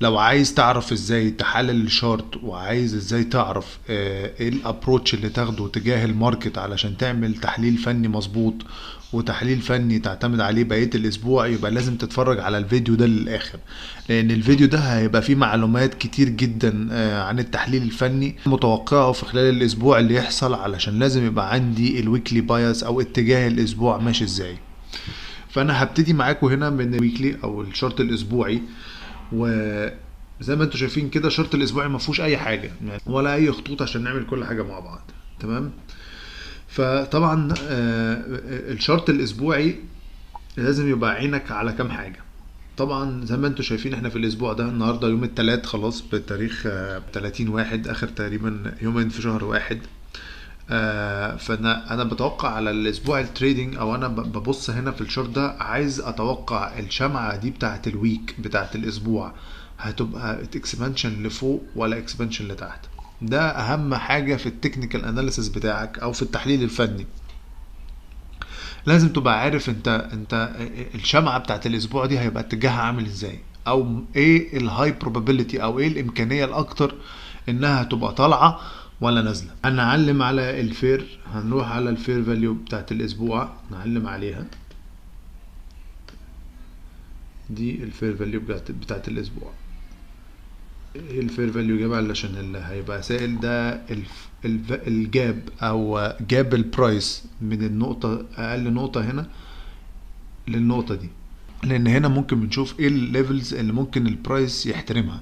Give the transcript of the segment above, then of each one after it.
لو عايز تعرف ازاي تحلل ال chart وعايز ازاي تعرف ايه ال approach اللي تاخده تجاه ال market علشان تعمل تحليل فني مظبوط وتحليل فني تعتمد عليه بقية الاسبوع، يبقى لازم تتفرج على الفيديو ده للاخر، لان الفيديو ده هيبقى فيه معلومات كتير جدا عن التحليل الفني متوقعه في خلال الاسبوع اللي يحصل، علشان لازم يبقى عندي ال weekly bias او اتجاه الاسبوع ماشي ازاي. فانا هبتدي معاكم هنا من ال weekly او ال chart الاسبوعي، وزي ما انتم شايفين كده ال chart الاسبوعي ما فيهوش اي حاجة ولا اي خطوط عشان نعمل كل حاجة مع بعض، تمام؟ فطبعا ال chart الاسبوعي لازم يبقى عينك على كام حاجة. طبعا زي ما انتم شايفين احنا في الاسبوع ده النهارده يوم الثلاث، خلاص بتاريخ 30/1، اخر تقريبا يومين في شهر واحد. فانا بتوقع على الاسبوع ال trading، او انا ببص هنا في ال chart ده عايز اتوقع الشمعة دي بتاعه ال week بتاعه الاسبوع هتبقى expansion لفوق ولا expansion لتحت. ده اهم حاجة في ال technical analysis بتاعك او في التحليل الفني، لازم تبقى عارف انت الشمعة بتاعه الاسبوع دي هيبقى اتجاهها عامل ازاي، او ايه ال high probability او ايه الامكانية الاكتر انها تبقى طالعه ولا نازله. هنعلم على ال fair، هنروح على ال fair value بتاعت الاسبوع نعلم عليها، دي ال fair value بتاعت الاسبوع. ايه ال fair value gap؟ علشان اللي هيبقى سائل، ده ال gap او gap ال price من النقطة اقل نقطة هنا للنقطة دي، لان هنا ممكن بنشوف ايه ال levels اللي ممكن ال price يحترمها.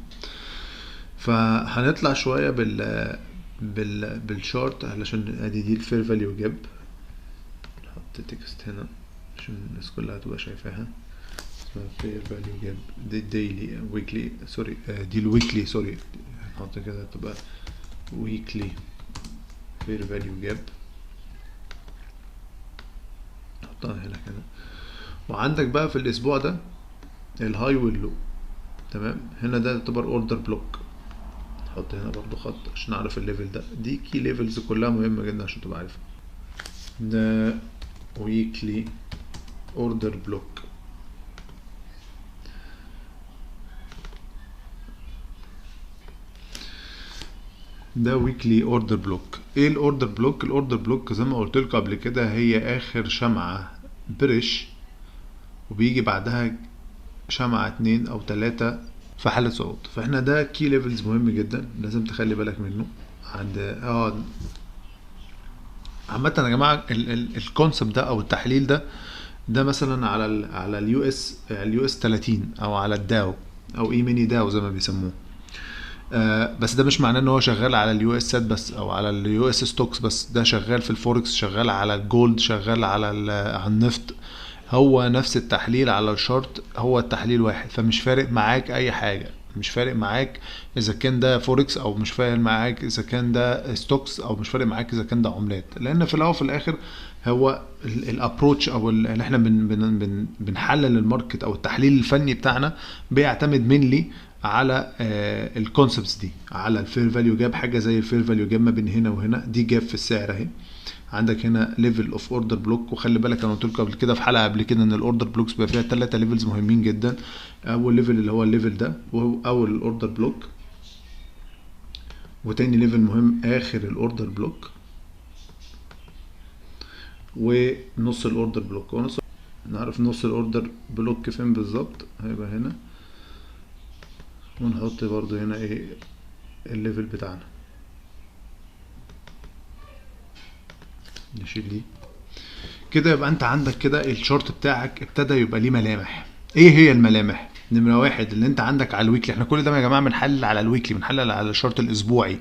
فهنطلع شوية بال chart علشان ادي دي ال fair value gap، نحط text هنا عشان الناس كلها تبقى شايفاها، اسمها fair value gap، دي daily weekly sorry، دي ال weekly sorry، نحط كده تبقى weekly fair value gap، نحطها هنا كده. وعندك بقى في الاسبوع ده ال high وال low، تمام؟ هنا ده يعتبر order block، نحط هنا برضو خط عشان نعرف ال level ده. دي key levels كلها مهمة جدا عشان تبقى عارفها. ده weekly order block، ده weekly order block. ايه ال order block؟ ال order block زي ما قلت لكم قبل كده هي اخر شمعة bearish وبيجي بعدها شمعة 2 او 3 في حالة صعود. فاحنا ده key levels مهم جدا لازم تخلي بالك منه. عند عامة يا جماعة ال concept ده او التحليل ده، ده مثلا على ال US، ال US 30 او على الداو او E-mini Dow زي ما بيسموه، بس ده مش معناه ان هو شغال على ال US بس او على ال US stocks بس، ده شغال في الفوركس، شغال على ال gold، شغال على النفط. هو نفس التحليل على ال chart، هو التحليل واحد، فمش فارق معاك اي حاجة، مش فارق معاك اذا كان ده فوركس او مش فارق معاك اذا كان ده stocks او مش فارق معاك اذا كان ده عملات، لان في الاول وفي الاخر هو ال approach او اللي احنا بن بن بن بنحلل ال market او التحليل الفني بتاعنا بيعتمد mainly على ال concepts دي، على ال fair value gap. حاجة زي ال fair value gap ما بين هنا وهنا، دي gap في السعر اهي. عندك هنا level of order block، وخلي بالك انا قلت لكم قبل كده في حلقة قبل كده ان ال order blocks بيبقى فيها 3 levels مهمين جدا. اول level اللي هو ال level ده وهو اول ال order block، وتاني level مهم اخر ال order block، ونص ال order block. ونص نعرف نص ال order block فين بالظبط، هيبقى هنا، ونحط برضو هنا ايه ال level بتاعنا، نشيل دي كده. يبقى انت عندك كده ال chart بتاعك ابتدى يبقى ليه ملامح. ايه هي الملامح؟ نمرة واحد اللي انت عندك على ال weekly، احنا كل ده يا جماعة بنحلل على ال weekly، بنحلل على ال chart الاسبوعي،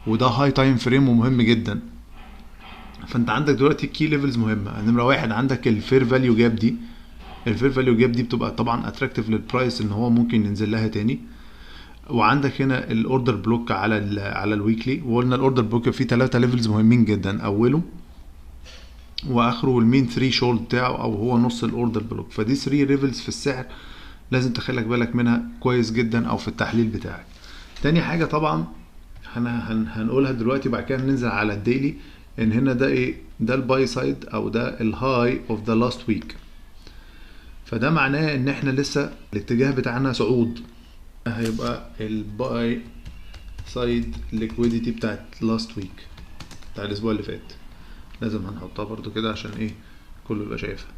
وده high time frame ومهم جدا. فانت عندك دلوقتي key levels مهمة. نمرة واحد عندك ال fair value gap دي، ال fair value gap دي بتبقى طبعا attractive لل price ان هو ممكن ينزل لها تاني. وعندك هنا ال order block على ال weekly، وقلنا ال order block فيه 3 levels مهمين جدا، اوله واخره وال mean threshold بتاعه او هو نص ال order block. فدي 3 levels في السعر لازم تخليك بالك منها كويس جدا او في التحليل بتاعك. تاني حاجة طبعا هنقولها دلوقتي بعد كده ننزل على ال daily، ان هنا ده ايه؟ ده ال buy side او ده ال high of the last week. فده معناه ان احنا لسه الاتجاه بتاعنا صعود. هيبقى ال buy side liquidity بتاعت last week، بتاع الاسبوع اللي فات، لازم هنحطها برضو كده عشان ايه كله يبقى شايفها.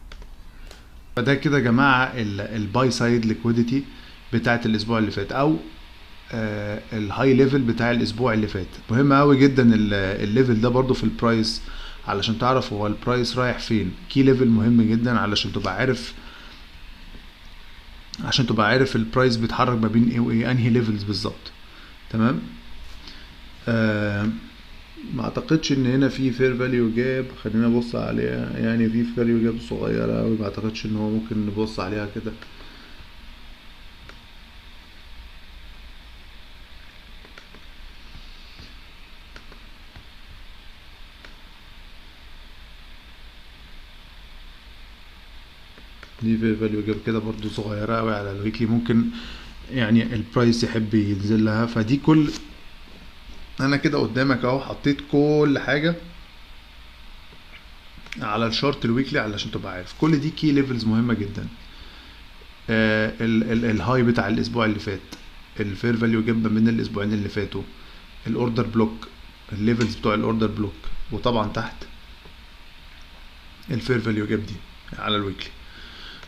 فده كده يا جماعة ال buy side liquidity بتاعت الاسبوع اللي فات، او ال high level بتاع الاسبوع اللي فات. مهم قوي جدا ال level ده برضو في ال price علشان تعرف هو ال price رايح فين. key level مهم جدا علشان تبقى عارف، عشان تبقى عارف ال price بيتحرك ما بين ايه وايه، انهي levels بالظبط. تمام. ما اعتقدش ان هنا في fair value gap، خلينا نبص عليها. يعني في value gap صغيرة قوي، ما اعتقدش ان هو ممكن نبص عليها كده. دي fair value gap كده برضو صغيرة قوي على ال weekly، ممكن يعني ال price يحب ينزل لها. فدي كل انا كده قدامك اهو، حطيت كل حاجة على ال chart ال weekly علشان تبقى عارف. كل دي key levels مهمة جدا. ال high بتاع الاسبوع اللي فات، ال fair value gap من الاسبوعين اللي فاتوا، ال order block، ال levels بتوع ال order block، وطبعا تحت ال fair value gap دي على ال weekly.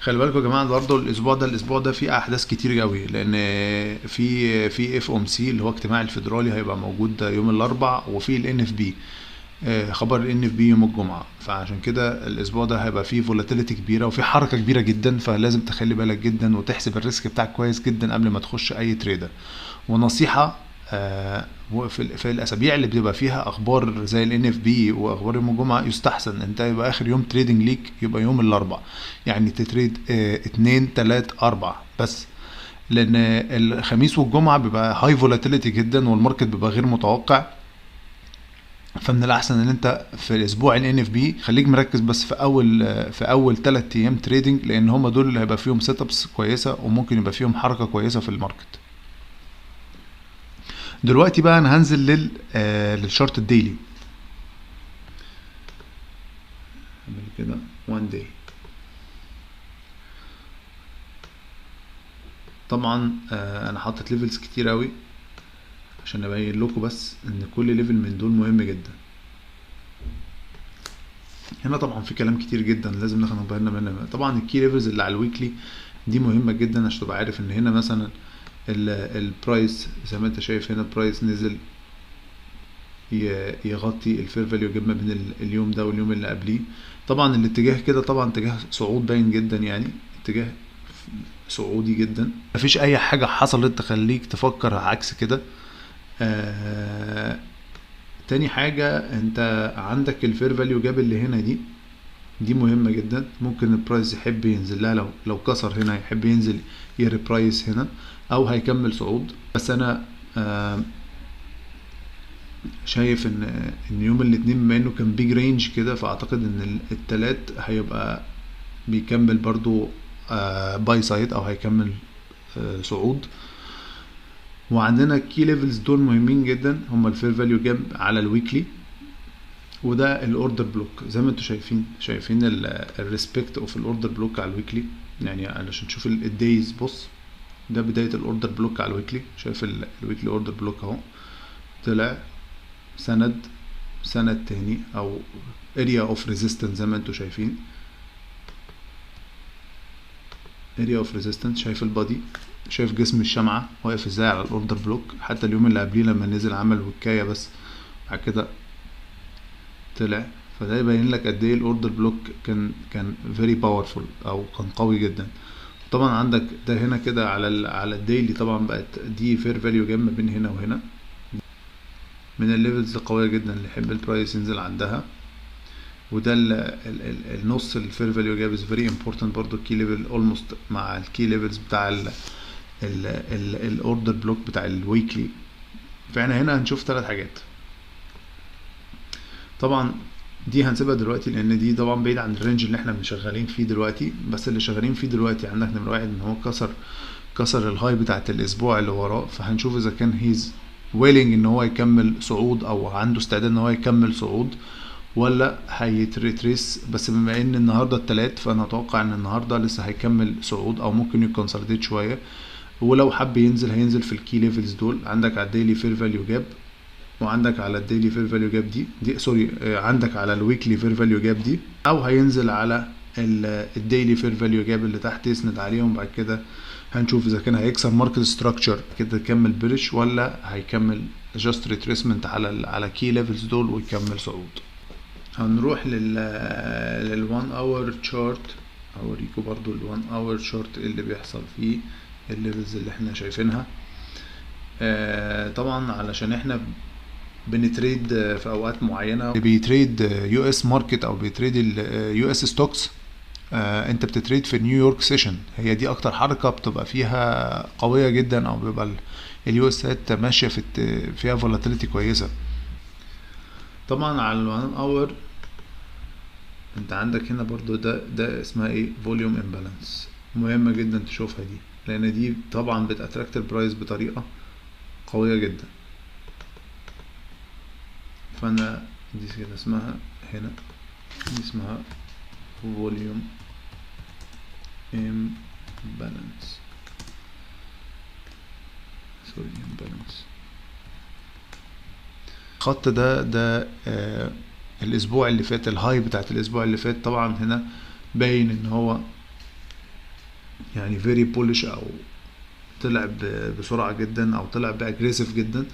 خلي بالكم يا جماعة برضه الاسبوع ده فيه احداث كتير قوي، لان في FOMC اللي هو اجتماع الفيدرالي هيبقى موجود يوم الاربع، وفي ال NFP، خبر ال NFP يوم الجمعة. فعشان كده الاسبوع ده هيبقى فيه volatility كبيرة وفي حركة كبيرة جدا، فلازم تخلي بالك جدا وتحسب ال risk بتاعك كويس جدا قبل ما تخش اي trade. ونصيحة في الاسابيع اللي بتبقى فيها اخبار زي ال NFP واخبار يوم الجمعة، يستحسن انت يبقى اخر يوم trading ليك يبقى يوم الاربع، يعني ت trade 2 3 4 بس، لان الخميس والجمعة بيبقى high volatility جدا وال market بيبقى غير متوقع. فمن الاحسن ان انت في الاسبوع ال NFP خليك مركز بس في اول 3 ايام trading، لان هم دول اللي هيبقى فيهم setups كويسة وممكن يبقى فيهم حركة كويسة في ال market. دلوقتي بقى انا هنزل لل chart ال daily، اعمل كده 1 day. طبعا انا حاطط levels كتير قوي عشان ابين لكم بس ان كل level من دول مهم جدا. هنا طبعا في كلام كتير جدا لازم ناخد بالنا منه. طبعا ال key levels اللي على ال weekly دي مهمة جدا عشان تبقى عارف ان هنا مثلا ال price زي ما انت شايف هنا ال price نزل يغطي ال fair value gap ما بين اليوم ده واليوم اللي قبليه. طبعا الاتجاه كده طبعا اتجاه صعود باين جدا، يعني اتجاه صعودي جدا، مفيش اي حاجة حصلت تخليك تفكر عكس كده. تاني حاجة انت عندك ال fair value gap اللي هنا دي مهمة جدا، ممكن ال price يحب ينزل لها، لو كسر هنا يحب ينزل ي reprice هنا او هيكمل صعود. بس انا شايف ان يوم الاثنين بما انه كان big range كده، فاعتقد ان الثلاث هيبقى بيكمل برضو buy side او هيكمل صعود. وعندنا ال key levels دول مهمين جدا، هما ال fair value gap على ال weekly، وده ال order block زي ما انتم شايفين ال respect of ال order block على ال weekly، يعني علشان تشوف ال days. بص ده بداية ال order block على ال weekly، شايف ال weekly order block اهو، طلع سند تاني او area of resistance زي ما انتم شايفين، area of resistance. شايف ال body، شايف جسم الشمعة واقف ازاي على ال order block. حتى اليوم اللي قبليه لما نزل عمل وكاية بس بعد كده طلع، فده يبين لك قد ايه ال order block كان very powerful او كان قوي جدا. طبعا عندك ده هنا كده على ال daily، طبعا بقت دي fair value gap ما بين هنا وهنا، من ال levels القوية جدا اللي يحب ال price ينزل عندها. وده النص ال fair value gap is very important برضو، ال key level almost مع ال key levels بتاع ال order block بتاع ال weekly. فاحنا هنا هنشوف 3 حاجات. طبعا دي هنسيبها دلوقتي لان دي طبعا بعيد عن ال range اللي احنا شغالين فيه دلوقتي، بس اللي شغالين فيه دلوقتي عندك نمره 1 ان هو كسر ال high بتاعت الاسبوع اللي وراه، فهنشوف اذا كان he's willing ان هو يكمل صعود او عنده استعداد ان هو يكمل صعود ولا هيت retrace. بس بما ان النهارده التلات، فانا اتوقع ان النهارده لسه هيكمل صعود او ممكن ي consolidate شوية. ولو حب ينزل هينزل في ال key levels دول. عندك على ال daily fair value gap، وعندك على ال daily fair value gap دي sorry، عندك على ال weekly fair value gap دي، او هينزل على ال daily fair value gap اللي تحت يسند عليهم. بعد كده هنشوف اذا كان هيكسر market structure كده يكمل bearish، ولا هيكمل just retracement على key levels دول ويكمل صعود. هنروح لل 1 hour chart، اوريكم برضو ال 1 hour chart اللي بيحصل فيه ال levels اللي احنا شايفينها. طبعا علشان احنا بن trade في اوقات معينة، اللي بي trade US market او بي trade ال US stocks، انت بت trade في New York session، هي دي اكتر حركة بتبقى فيها قوية جدا، او بيبقى ال US ات ماشية فيها volatility كويسة. طبعا على ال 1 hour انت عندك هنا برضو ده اسمها ايه، volume imbalance، مهمة جدا تشوفها دي، لان دي طبعا بت attract ال price بطريقة قوية جدا. فانا دي كده اسمها هنا، دي اسمها volume imbalance، sorry imbalance. الخط ده الاسبوع اللي فات، ال high بتاعت الاسبوع اللي فات، طبعا هنا باين ان هو يعني very bullish، او طلع بسرعة جدا، او طلع ب aggressive جدا.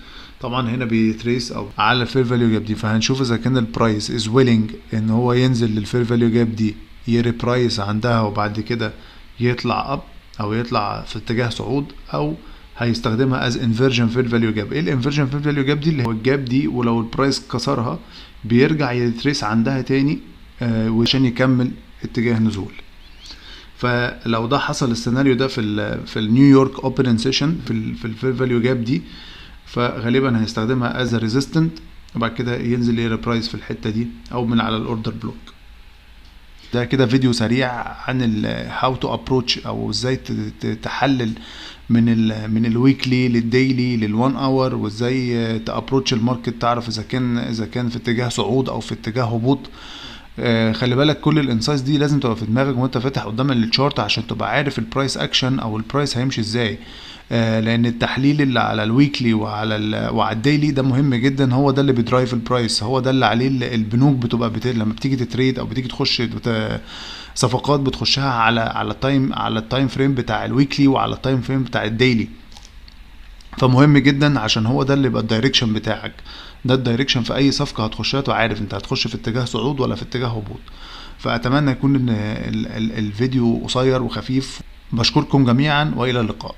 طبعا هنا بي retrace او على ال fair value gap دي، فهنشوف اذا كان ال price is willing ان هو ينزل لل fair value gap دي، ي reprice عندها وبعد كده يطلع up، او يطلع في اتجاه صعود، او هيستخدمها as inversion fair value gap. ايه ال inversion fair value gap دي؟ اللي هو ال gap دي، ولو ال price كسرها بيرجع ي retrace عندها تاني وعشان يكمل اتجاه نزول. فلو ده حصل السيناريو ده في ال New York opening session في ال fair value gap دي، فغالبا هيستخدمها as resistance، وبعد كده ينزل ي reprice في الحتة دي او من على ال order block. ده كده فيديو سريع عن how to approach، او ازاي تحلل من ال weekly لل daily لل1 hour، وازاي ت approach ال market، تعرف اذا كان في اتجاه صعود او في اتجاه هبوط. خلي بالك كل ال insights دي لازم تبقى في دماغك وانت فاتح قدام ال chart، عشان تبقى عارف ال price action او ال price هيمشي ازاي. لان التحليل اللي على ال weekly وعلى ال daily ده مهم جدا، هو ده اللي بي drive ال price، هو ده اللي عليه البنوك بتبقى لما بتيجي ت trade او بتيجي تخش صفقات بتخشها على ال time frame بتاع ال weekly وعلى ال time frame بتاع ال daily. فمهم جدا عشان هو ده اللي يبقى ال direction بتاعك، ده ال direction في اي صفقة هتخشها تبقى عارف انت هتخش في اتجاه صعود ولا في اتجاه هبوط. فاتمنى يكون ان الفيديو قصير وخفيف. بشكركم جميعا والى اللقاء.